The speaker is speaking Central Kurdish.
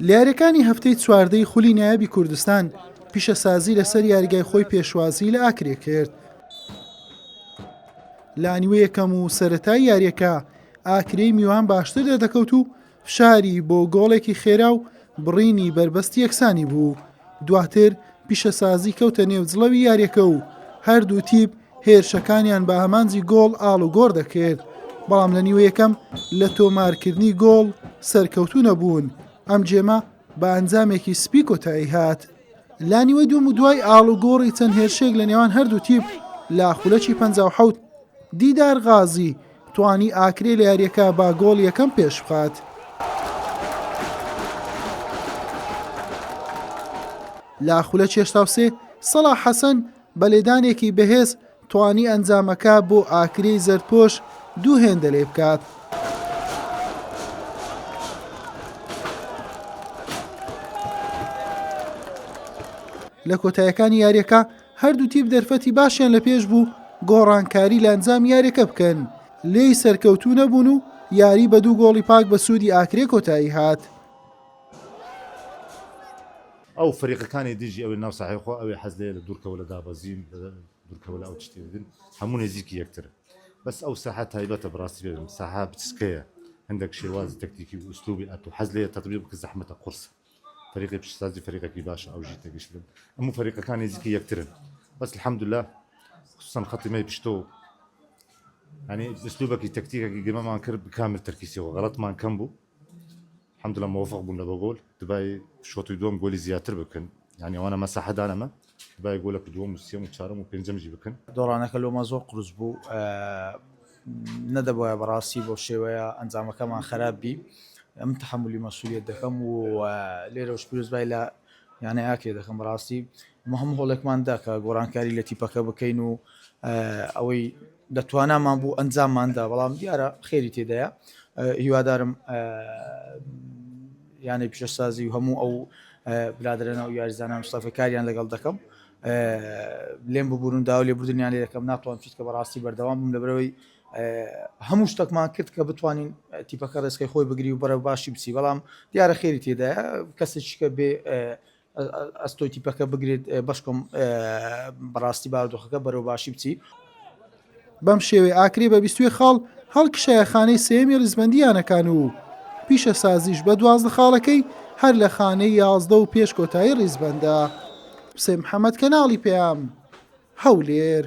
لە یارییەکانی هەفتەی چواردەی خولی نایابی کوردستان، پیشەسازی لەسەر یاریگای خۆی پێشوازی لە ئاکرێ کرد. لە نیوەی یەکەم و سەرەتای یارییەکە ئاکرێی میوان باشتر دەردەکەوت و فشاری بۆ گۆڵێکی خێرا و بڕینی بەربەستی یەکسانی بوو، دواتر پیشەسازی کەوتە نێو جڵەوی یاریەکە و هەردوو تیپ هێرشەکانیان بە ئامانجی گۆڵ ئاڵوگۆڕ دەکرد، بەڵام لە نیوە یەکەم لە تۆمارکردنی گۆڵ سەرکەوتوو نەبوون، ئەم گێمە بە ئەنجامێکی سپی کۆتایی هات. لە نیوەی دووەم و دوای ئاڵوگۆڕی چەند هێرشێک لە نێوان هەردوو تیپ لە خولەکی 57 دیدار غازی توانی ئاکرێ لە یاریەکە بە گۆڵ یەکەم پێشبخات. لە خولەکی 83 سەڵاح حەسەن بە لێدانێکی بەهێز توانی ئەنجامەکە بۆ ئاکرێی زەردپۆش دوو هێندە لێ بکات. لە کۆتایەکانی یاریەکە هەردوو تیپ دەرفەتی باشیان لە پێش بوو گۆڕانکاری لە ئەنجامی یاریەکە بکەن لێی سەرکەوتوو نەبوون و یاری بە دوو گۆڵی پاک بە سوودی ئاکرێ کۆتایی هات. ئەو فەریقەکانی دژی ئەوێ ناو ساحەی خۆ ئەوێ حەز لێیە لە دوورکەوە لە دابەزین دوورکەوە لە ئەو چتێ بدن هەموو نزیکی یەکترن بەس ئەو ساحە تایبەتە بەڕاستی بێ ساحە بچکەیە هەندێک شێوازی تەکتیکی و ئوسلوبی ئەتوو حەز لێیە تەتبیق بکە زەحمەتە قورسە فەریقی پیشەسازی فەریقێکی باشە ئەو ژی تێگەشتن هەموو فەریقەکان نزیکی یەکترن بەس الحمدلله خصوصا خەتی مەی پشتۆ ینی ئوسلوبێکی تەکتیکێکی گەمەمان کرد بکامل تەرکیسیەوە غەڵەتمان کەم بوو الحمدلله مۆفق بوون لە بە گۆل دبای شۆتی دووەم گۆلی زیاتر بکەن یعنی ئەوانە مەساحە دانەمە دبای گۆلەکە دووەم و سێم و چوارەم و پێنجەم ژی بکەن. دۆڕانەکە لۆمە زۆر قورس بوو نەدەبوایە بەڕاستی بەو شێوەیە ئەنجامەکەمان خراپ بی ئەم تەحەمولی مەسولیەت دەکەم و لێرەوش پیرۆزبای لە یانەی ئاکرێ دەکەم بەڕاستی ئەمە هەموو هۆڵێکمان دا کە گۆڕانکاری لە تیپەکە بکەین و ئەوەی لە توانامان بوو ئەنجامماندا بەڵام دیارە خێری تێدایە هیوادارم یانەی پیشەسازی و هەموو ئەو برادرانە و یاریزانان ستافی کاریان لەگەڵ دەکەم لێم ببورن داوا لێبوردنیان لێ دەکەم ناتوانم چیتکە بەڕاستی بەردەوام بم لەبەرەوەی هەموو شتێکمان کرد کە بتوانین تیپەکە ڕێسکەی خۆی بگری و بەرەو باشی بچی بەڵام دیارە خێری تێدایە کەسێکی کە بێ ئەستۆی تیپەکە بگرێت بەشکم بەڕاستی بارودۆخەکە بەرەو باشی بچی. بەم شێوەیە ئاکرێ بە 21 خاڵ هەڵکشایە خانەی سێیەمی ریزبەندی یانەکان و پیشەسازیش بە 12 خاڵەکەی هەر لە خانەی 11 و پێش کۆتایی ریزبەندە. حوسێن محەمەد کەناڵی پەیام، هەولێر.